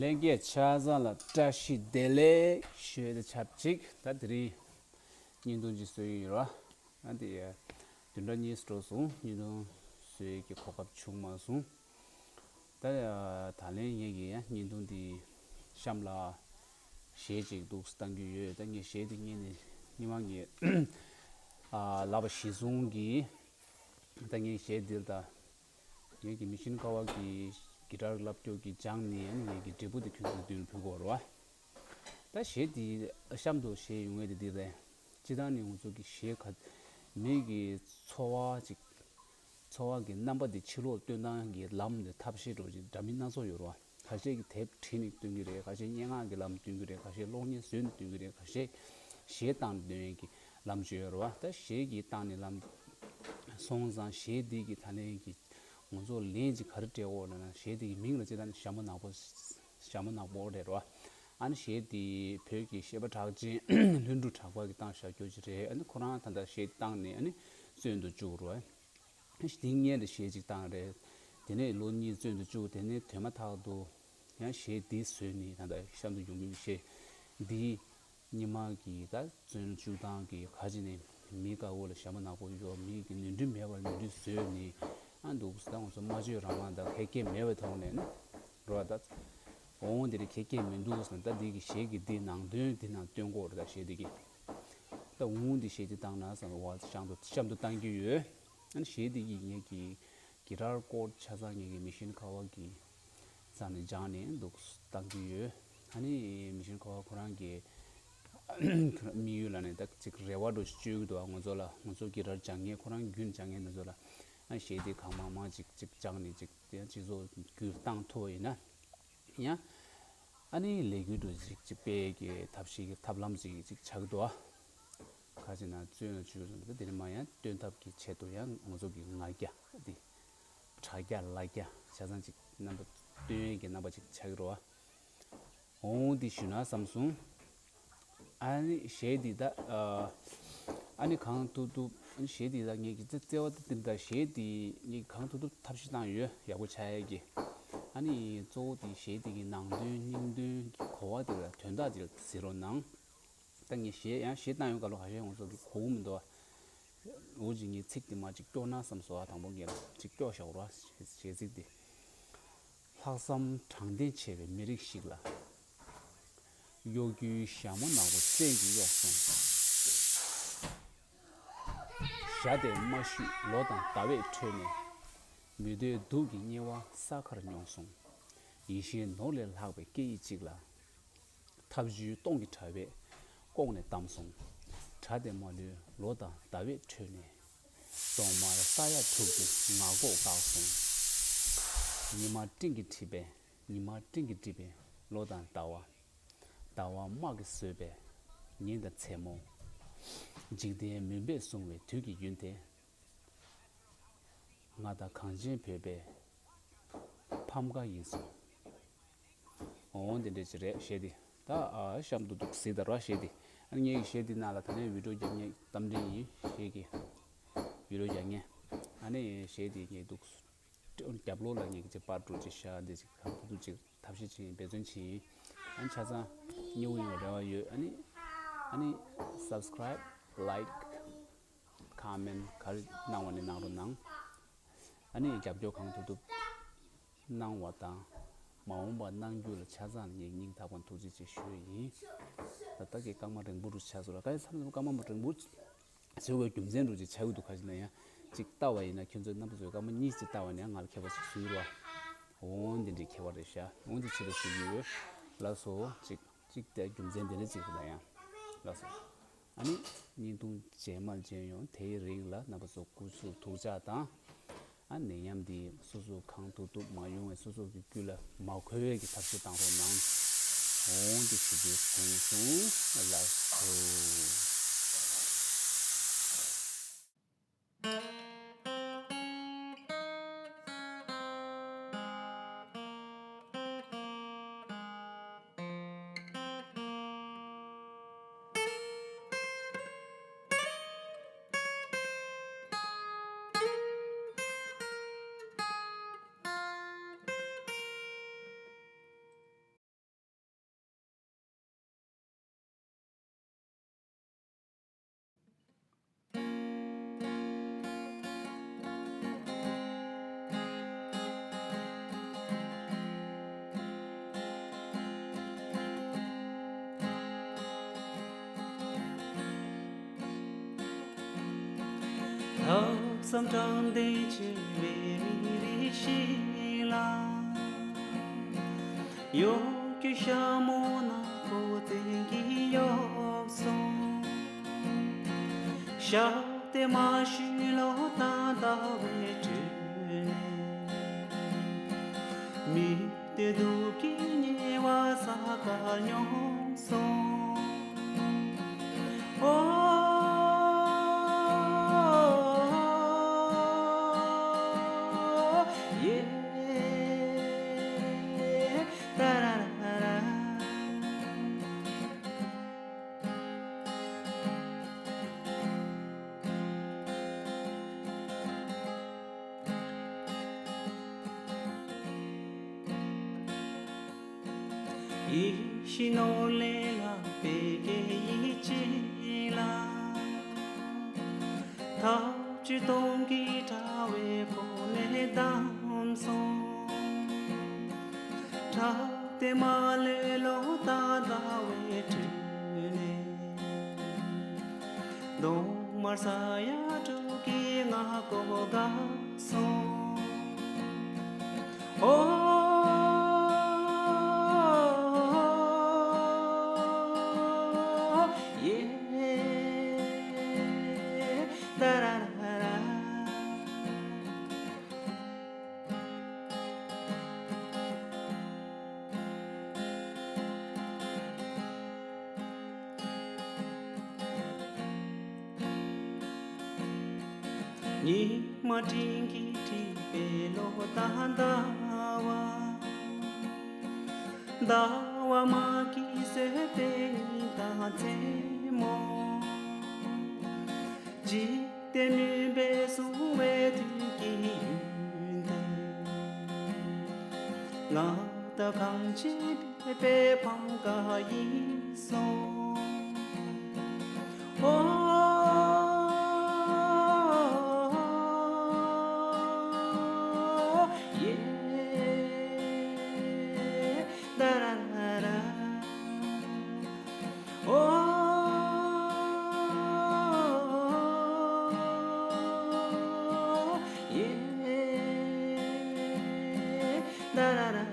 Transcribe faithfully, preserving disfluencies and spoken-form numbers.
ལྷན་རྒྱས་ཆ་ཚང་ལ་བཀྲ་ཤིས་བདེ་ལེགས་ཞུ་ཡས་དང་ཆབས་ཅིག་ད་དེ་རིང་བརྙན་ཐུང་ཅིག་བཟོ་ཡི་ཡོད་ར། ཨ་དེ་བདུན་ཕྲག་གཉིས་འགྲོ་སོང་། བརྙན་ཐུང་བཟོ་ཡས་ཀྱི་གོ་སྐབས་བྱུང་མ་སོང་། ད་ད་ལན་ངེད་ཀྱིས་ཡང་བརྙན་ཐུང་འདི་གཤམ་ལ་གཞས་ཅིག་འདུག་བཏང་རྒྱུ་ཡོད། ད་ངས་གཞས་འདི་སྔོན་ནས་སྔོན་མ་ངས་ཨ་ལབ་པ་གཞིར་བཟུང་གིས་ད་ངས་གཞས་འདི་ལ་ད་ངེད་ཀྱི་མི་ཤིན་ཁ་བ་གི་གི་ཊར་བསླབ་སྐྱོར་གྱི་སྦྱང་ནས་ཨ་ནི་ངེད་ཀྱི་འབྲས་བུ་འདི་ཁྱོད་ཚོ་མདུན་ལ་ཕུལ་དགོས་རེད་བ། ད་གཞས་འདི་གཤམ་དུ་གཞས་ཡོང་ངེས་དེ་འདི་རེད། སྤྱིར་བཏང་ནི་ང་ཚོ་གི་གཞས་ག་མི་གི་འཚོ་བ་ཅིག་འཚོ་བ་གི་རྣམ་པ་འདི་ཕྱི་ལོགས་སྟོན་སྟངས་ཀྱི་ལམ་འདི་ཐབས་ཤེས་འགྲོ་ཅིག་འདྲ་མིན་སྣ་ཚོགས་ཡོད་རེད་བ། ཁ་ཤས་ཀྱིས་དེབ་བྲིས་ནས་སྟོན་གྱི་རེད། ཁ་ཤས་སྙན་ངག་གི་ལམ་སྟོན་གྱི་རེད། ཁ་ཤས་གློག་བརྙན་བཟོས་ནས་སྟོན་གྱི་རེད། ཁ་ཤས་གཞས་བཏང་ནས་སྟོན་ཡས་ཀྱི་ལམ་བརྗོད་ཡོད་རེད་བ། ད་གཞས་ཀྱི་བཏང་ནས་ལམ་སོང་ཙང་གཞས་འདི་གི་ད་ལན་གྱི་ང་ཚོ་ལན་ཅིག་ག་རེ་སྤྲད་དགོས་ལབ་ན། གཞས་འདི་གི་མིང་ལ་སྤྱིར་བཏང་ནི་ཞྭ་མོ་ནག་པོ། ཞྭ་མོ་ནག་པོ་རེད་རོ། ཨ་ནི་གཞས་འདི་བོད་ཀྱི་གཞས་པ་གྲགས་ཅན་ལྷུན་གྲུབ་གྲགས་པ་གིས་བཏང་བཞག་རྒྱུ་ཅིག་རེད། ཨ་ནི་ཁོ་རང་ད་ལྟ་གཞས་བཏང་ནས་ཨ་ནི་བཙོན་དུ་བཅུག་རོ། དེ་སྔོན་ལ་གཞས་ཅིག་བཏང་རེད། དེ་ནས་ལོ་གཉིས་བཙོན་དུ་བཅུག་དེ་ནས་དེ་མ་ཐག་ཏུ་ཡང་གཞས་འདི་བཟོས་ནས་ད་ལྟ་གཤམ་དུ་ཡོང་གི་གཞས་འདི། སྔོན་མ་གི་ད་བཙོན་བཅུག་སྟངས་ཀྱི་ཁ་ཅིག་ནས་མི་དཀར་པོ་ལ་ཞྭ་མོ་ནག་པོ་གཡོགས། མི་གི་ནོར་འཁྲུལ་མེད་པར་ནོར་འཁྲུལ་བཟོས་ནས་ཨ་འདུག་ཟེར། ད་ང་ཚོ་སྨྲ་བརྗོད་རང་དབང་དང་ཁེ་ཁེ་མེད་པའི་ཐོག་ནས་ནི་རོ། ད་འོང་འདི་རེད། ཁེ་ཁེ་མི་འདུག་ཟེར་ན། ད་འདི་གི་གཞས་ཀྱི་འདི་ནང་དོན་འདི་ནང་སྟོན་གོ་རེད། ད་གཞས་འདི་གི་ད་འོང་འདི་གཞས་འདི་བཏང་ན་བསམ་པ་གཤམ་དུ་གཤམ་དུ་བཏང་གི་ཡོད། ཨ་ནི་གཞས་འདི་གི་ངེད་ཀྱི་གི་ཊར་ཀོར་ཆ་ཚང་ངེད་ཀྱི་མི་ཤིན་ཁ་བ་གི་རྩ་ནས་སྦྱངས་ནས་འདུག་བཏང་གི་ཡོད། ཨ་ནི་མི་ཤིན་ཁ་བ་ཁོ་རང་གི་དམིགས་ཡུལ་ལ་ནི་ད་ཅིག་རེ་བ་འདྲ་ཞིག་བཅོལ་གྱི་འདུག་ང་ཚོ་ལ། ང་ཚོ་གི་ཊར་སྦྱང་མཁན་ཁོ་རང་རྒྱུན་སྦྱང་མཁན་ང་ཚོ་ལ། ཨ་གཞས་དེ་གང་མང་མང་ཅིག་ཅིག་སྦྱངས་ནས་ཅིག་དེ་ཡང་སྤྱི་ཚོགས་བརྒྱུད་བཏང་ཐུབ་པ་ཡིན་ན། ཡང་ཨ་ནི་ལས་འགུལ་འདྲ་ཅིག་ཅིག་སྤེལ་གྱི་ཐབས་ཤེས་ཀྱི་ཐབས་ལམ་ཅིག་ཅིག་ཆགས་འདུག་ཁ་ཅིག་ན་བཙོན་ལ་བཅུག་ཟིན་པ་དེ་ནས་མར་ཡང་བཏོན་ཐབས་ཀྱི་ཆེད་དུ་ཡང་ང་ཚོ་གི་ང་རྒྱལ་འདི་དྲ་རྒྱ་ལ་རྒྱ་ཆ་ཚང་ཅིག་རྣམ་པ་བཏོན་ཡས་ཀྱི་རྣམ་པ་ཅིག་ཆགས་ཀྱི་རེད་བ། འོང་འདི་ཞུ་ན་བསམ་སོང་། ཨ་ནི་གཞས་འདི་ད་ཨ་ནི་གང་ཐུབ་ཐུབ། ཨ་ནི་གཞས་འདི་ད་ངེད་ཀྱི་རྩ་བ་ད་འདི་ད་གཞས་འདི་ངེད་ཀྱི་གང་ཐུབ་ཐུབ་ཐབས་ཤེས་བཏང་ཡོད། ཡག་པོ་ཆགས་ཡས་ཀྱི། ཨ་ནི་གཙོ་བོ་འདི་གཞས་འདི་གི་ནང་དོན་སྙིང་དོན་གྱི་གོ་བ་འདི་ལ་དོན་དག་འདི་ལ་གཟིགས་རོགས་གནང་། ད་ངས་གཞས་ཡང་གཞས་བཏང་ཡོང་སྐབས་ལ་ཁ་ཤས་ང་ཚོ་གི་གོ་གི་མི་འདུག་བ། འོ་ཅིག་ངས་ཚིག་དེ་མར་ཅིག་སྐྱོར་ན་བསམ་སོང་། ཨ་དང་པོ་ངས་ལ་ཅིག་སྐྱོར་བཞག་རོགས། གཞས་ཚིག་དེ། ལྷག་བསམ་དྲང་བདེན་ཆེ་བའི་མི་རིགས་ཤིག་ལ། གཡོ་སྒྱུའི་ཞྭ་མོ་ནག་པོ་བཙན་གྱིས་གཡོགས་སོང་། ཞྭ་དེ་མ་བཤུས་ལོ་དང་ཟླ་བས་ཁྲོས་ནས། མི་འདོད་སྡུག་གི་དམྱལ་བ་ས་ཁར་མྱོང་སོང་། ཡིད་བཞིན་ནོར་ལས་ལྷག་པའི་སྐད་ཡིག་ཅིག་ལ། ཐབས་ཇུས་སྟོང་གི་དྲ་བས་ལྐོག་ནས་བདམས་སོང་། དྲ་དེ་མ་ལུས་ལོ་དང་ཟླ་བས་ཁྲོས་ནས། གདོང་དམར་ས་ཡ་དྲུག་གི་ངག་ལྐོག་བཀག་སོང་། ཉི་མ་སྤྲིན་གྱིས་བསྒྲིབས་པས། ཉི་མ་སྤྲིན་གྱིས་བསྒྲིབས་པས་ལོ་དང་ཟླ་བ། ཟླ་བ་དམག་གིས་བཟོས་པས་ཉིན་དང་མཚན་མོ། འཇིག་རྟེན་མུན་པས་བཟུང་བའི་དུས་ཀྱི་ཡུན་དེ། ང་དང་གངས་ཅན་བོད་པའི་ཕམ་ཁ་ཡིན་སོང་། འོ་འདི་འདྲ་ཅིག་རེད་གཞས་འདི། ད་ཨ་གཤམ་དུ་འདུག་གཟིགས་དང་ར་གཞས་འདི། ཨ་ནི་ངའི་གཞས་འདི་ནང་ལ་ད་ནས་བི་ཌིའོ་རྒྱབ་མཁན་རྟ་མགྲིན་ཡིན། གཞས་ཀྱི་བི་ཌིའོ་རྒྱབ་མཁན། ཨ་ནི་གཞས་འདི་ངས་འདུག་རྒྱབ་ལོགས་ལ་ངས་ཀྱི་ཅིག་པར་འགྲོ་ཅིག་བཞག་འདི་ཅིག་གང་ཐུབ་ཐུབ་ཅིག་ཐབས་ཤེས་བྱེད་ཡིན། འབད་བརྩོན་བྱེད་ཡིན། ཨ་ནི་ཆ་ཚང་མཉེས་པོ་ཡོང་བའི་རེ་བ་ཡོད། ཨ་ནི་ཨ་ནི་སབ་སི་ཀ་རའིབ་ལའིཀ་ཁོ་མེན་ག་རེ་གནང་བ་ནི་གནང་རོགས་གནང་། ཨ་ནི་རྒྱབ་སྐྱོར་གང་ཐུབ་ཐུབ་གནང་བ་དང་། མ་འོངས་པ་གནང་རྒྱུ་ལ་ཆ་ཚང་ངས་སྙིང་ཐག་པ་ཐུགས་རྗེ་ཆེ་ཞུ་ཡི་ཡིན། ད་ལྟ་གི་རྐང་པ་རིང་པོ་རུ་ཆགས་སོང་ར། ཁ་ཡ་མཚམས་མཚམས་རྐང་པ་མ་རིང་པོ་བཟོ་བའི་རྒྱུ་མཚན་རུ་ཅིག་ཆགས་ཀྱི་འདུག་ཁ་ཅིག་ན་ཡང་ཅིག་ལྟ་བ་ཡིན་ན། ཁྱོད་ཚོས་རྣམ་པ་ཚོས་རྐང་པ་གཉིས་ཅིག་ལྟ་བ་ནས་ང་ལ་ཁྱད་པར་ཅིག་བཟོས་རོགས། འོ་འདི་འདྲའི་ཁྱད་པར་རེད་ཤག་འོ་འདི་ཕྱི་ལ་ཞུ་གི་ཡོད། ལགས་སོ། ཅིག་ཅིག་དེ་རྒྱུ་མཚན་འདི་འདྲ་ཅིག་རེད་ད་ཡང་། ལགས་སོ། ཨ་ནི་བརྙན་ཐུང་རྗེས་མར་མཇལ་ཡོང་། དེའི་རིང་ལ་རྣམ་པ་ཚོ་སྐུ་གཟུགས་ཐུགས་ཅག་དང་། ཨ་ནད་ཡམས་འདི་སོ་སོ་གང་ཐུབ་ཐུབ་མ་ཡོང་བའི་སོ་སོ་གི་རྒྱུད་ལ་མ་འཁོར་བའི་གི་ཐབས་ཤེས་བཏང་རོགས་གནང་། འོང་དེ་ཞུ་རྒྱུ་གསུངས་སོང་། ལགས་སོ། ལྷག་བསམ་དྲང་བདེན་ཆེ་བའི་མི་རིགས་ཤིག་ལ། གཡོ་སྒྱུ་ཞྭ་མོ་ནག་པོ་བཙན་གྱིས་གཡོགས་སོང་། ཞབས་བརྟན་མ་ཞུས་ལོ་ཟླ་འདའ་བའི་དུས་ནས། མི་དེ་སྡུག་གིས་ཉེ་བ་ས་གར་མྱོང་སོང་། ཨོ་ཡེ། ཏཱ་ར་ར་ར། ཡིད་བཞིན་ནོར་ལས་ལྷག་པའི་སྐད་ཡིག་ཅིག་ལ། ཐག་གཅོད་གཏོང་གི་དྲ་བའི་ཁོག་ནས་བདམས་སོང་། དྲ་དེ་མ་ལུས་ལོ་ཟླ་འདའ་བའི་དུས་ནས། གདོང་དམར་ས་ཡ་དྲུག་གིས་ང་བསྐོར་དགའ་སོང་། ཨོ་ཡེ། ཏཱ་ར་ར་ར། ཉི་མ་སྤྲིན་གྱིས་དཀྲིས་པའི་ལོ་ཟླ་འདའ་བ། ཟླ་བ་དམར་གྱིས་བཟོས་པའི་ཉིན་དང་མཚན་མོ། འཇིག་རྟེན་མུན་པས་བཟུང་བའི་དུས་ཀྱི་ཡུན་དེ། ང་དང་གངས་ཅན་པའི་ཕམ་ཁ་ཡིན་སོང་། ཨོ་ཡེ། ཏཱ་ར་ར་ར། ཨོ་ཡེ། ཏཱ་ར་ར་